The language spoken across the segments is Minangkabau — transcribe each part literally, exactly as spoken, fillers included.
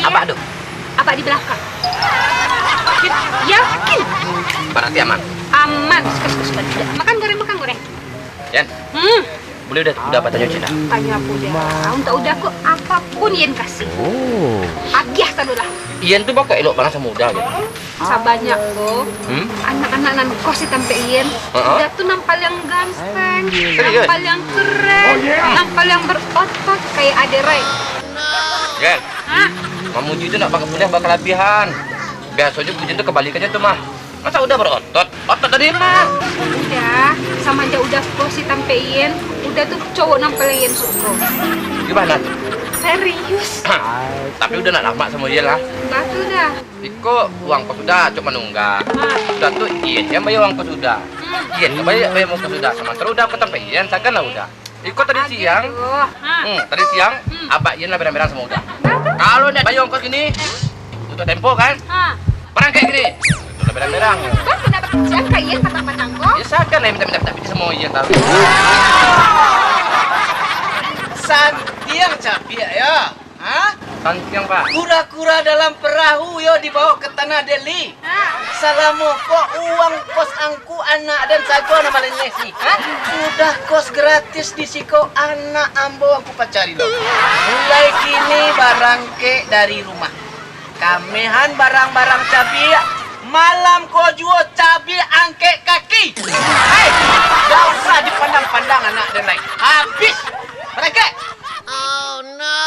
Abak tu? Abak di balakang. Yakin? Yakin. Barati aman? Aman. Suka, suka, suka. Makan goreng, makan goreng. Yan, hmm, buliah Uda, Uda batanyo ciek nak? Tanyo apo, Uda? Untuak Uda ko, apapun Ian kasih. Oh. Agiah sado lah. Ian tu baa kok elok bana samo Uda tu. Sabanyak ko, hmm? Anak-anak nan kos di tampek Ian, ha-ha, Uda tu nan paliang ganteng, nan paliang keren, nan paliang berotot, kayak Aderai. Yan, ha? Mamuji tu ndak buliah bakalabiahan. Biasonyo pujian tu kabaliakannyo tu mah. Masa Uda berotot? Otot dari ma? Uda, samanjak Uda kos di tampek Ian, Uda tu cowok nan paliang Ian suko. Gimana? Serius. Tapi Uda ndak lamak samo Ian lah. Batua, Uda. Iko uang kos Uda cuma manunggak. Ha. Uda tu Ian nan bayar uang kos Uda. Hmm. Ian nan bayar, bayar uang kos Uda. Samantaro Uda ka tampek Ian, sagan lah Uda. Iko tadi siang, ha, hmm, tadi siang, hmm, abak Ian lah berang-berang samo Uda. Kalau ndak bayar ongkos kini, untuak tempo kan? Ha. Barangkek kini, untuak lah berang-berang. Kan udah berang ka Ian patang-patang ko? Ya, sakan lah minta-minta, tapi samo Ian tahu. Santiang cabiak, ya. Ha? Santiang, Pak. Kura-kura dalam perahu, yo, dibawa ke tanah Delhi. Ha. Salamo ko uang kos angku anak den sajo nan malenyesi. Ha? Sudah kos gratis di siko anak ambo angku pacari lo. Mulai kini barangkek dari rumah. Kamehan barang-barang cabiak, malam ko juo cabiak angkek kaki. Hei, dak usah dipandang-pandang anak den lai. Habis. Barangkek. Oh no.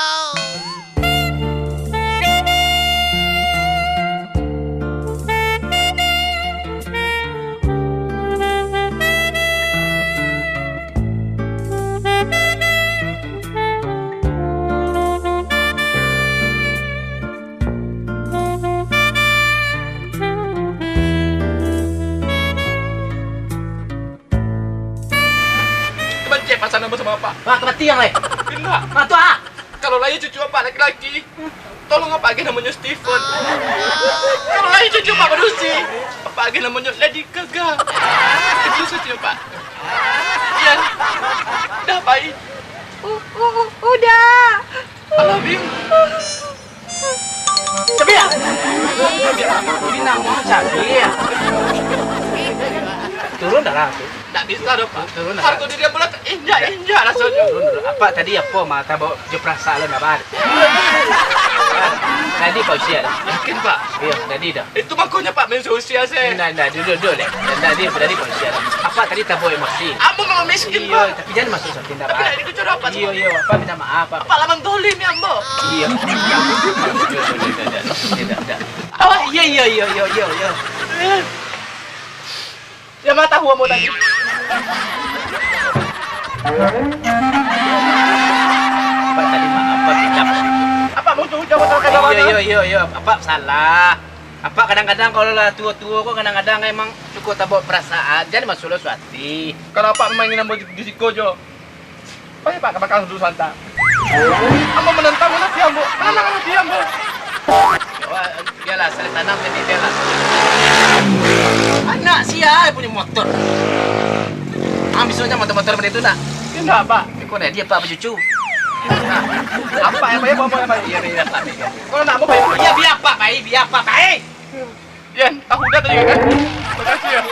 Bancek pasan ambo samo Apak. Wah, kamatian, weh. Indak. Ah, tu, ah. Kalau lahia cucu Apak laki-laki, tolong Apak agiah namonyo Steven. Kalau lahia cucu Apak padusi, Apak agiah namonyo Lady Gaga. Itu sajo, Pak. Iya. Dah, Pak. U-, u-, u-, udah. I love you. Cabiak! Bini namo cabiak. Turun dah lah tu. Ndak bisa doh, Pak. Turun dah. Harga diri ambo lah terinjak-injak rasonyo. Turun dulu. Apak tadi apo mah, tabok jo perasaan lo ndak, Pak? Jadi, Pak, usia dah. Yakin, Pak? Iyo, jadi dah. Itu makonyo, Pak, main usia se. Indak, indak, duduk, duduk, dek. Indak, tadi, tadi, Pak, usia dah. Apak tadi tabok emosi. Ambo memang miskin, Pak. Iyo, tapi jan masuak Tapi dak dikucur apak tu. Iyo, iyo, apak minta maaf, apak. Apak lah mandolimi ambo. Iyo. Iyo, iyo, iyo, iyo, iyo. Oh, iyo, iyo, iyo, iyo, iyo, iyo. Sia mah tahu ambo tadi. Apak tadi maaf, apak minta maaf. Apak mau jauh-jauh masalah kagak. Iyo, iyo, iyo, iyo, apak salah. Apak kadang-kadang kalau lah tuo-tuo ko kadang-kadang emang suko tabok perasaan, jan masuak lo suati. Kalau apak memang ingin ambo di siko jo, Pai, Pak, ka bakal dulu santa. Ambo manantang ati ambo, manantang ati ambo. Wah, bialah, saleh tanam jadi bialah. Anak sia punyo motor. Ah, bisuaknyo motor-motor macam itu nak? Indak, Pak. Kau nak dia, Pak, bacucu. Apa yang bayar, apa yang bayar? Iya, iya, Pak, iya. Kalau nak, apa bayar? Iya, biar, Pak, pai, biar, Pak, pai. Yan, tahu dah tadi kan? Makasih ya.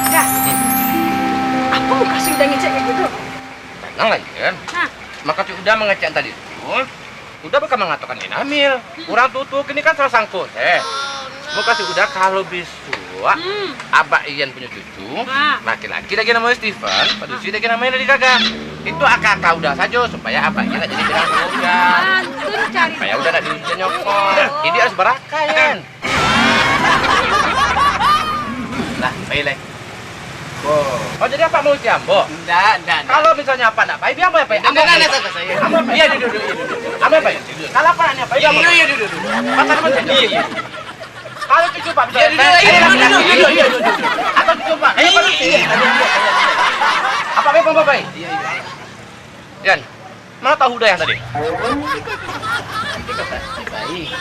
Dah. Apo muka si Uda ngecek kayak gitu? Tenang lah, Yan. Hah? Mako si Uda mangecek tadi tu, Uda bukan mangatokan Yan hamil. Hmm. Urang tuo-tuo kini kan salah sangko, eh. Muka si Uda kalau bisuak, hmm, abak Ian punyo cucu, Ha. Laki-laki lagi namonyo Steven, padusi lagi namonyo Lady Gaga. Itu aka-aka Uda sajo, supaya abak Ian nak jadi bintang surga. Antun cari Supaya Uda nak diujian nyokot. Oh. Jadi harus barakah, Yan. Lah, pai lai. Oh. Oh, jadi apak mau uji ambo? Ndak, ndak, ndak. Kalau misalnya apak ndak pai, biar ambo yang pai. Ndak, ndak, ndak, ndak, ndak. Ambo yang pai. Iya, duduk, duduk, iya, duduk. Ambo yang pai. Kalau apak nak pai, iya, iya, duduk, duduk. Pasal mana? Iya, iya. Kalau cucu Pak, iya, duduk, iya, duduk, duduk, duduk, iya, duduk. Atau cucu Pak, iya, iya, iya. Apa, Pak, apa, Pak? Iya, iya. Yan, mana tahu dah yang tadi? Itu kata si Pai.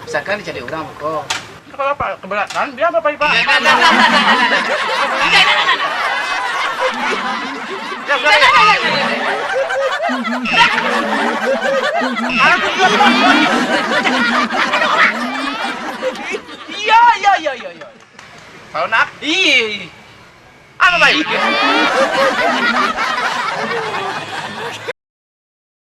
Misalkan dicari orang, kok. Kalau Pak keberatan, biar Bapak, Pak. Iya, iya, iya, iya, iya. Iya, iya, iya, iya, iya. Iya, iya, iya, iya, iya. Kalau nak, iya. Apa baik?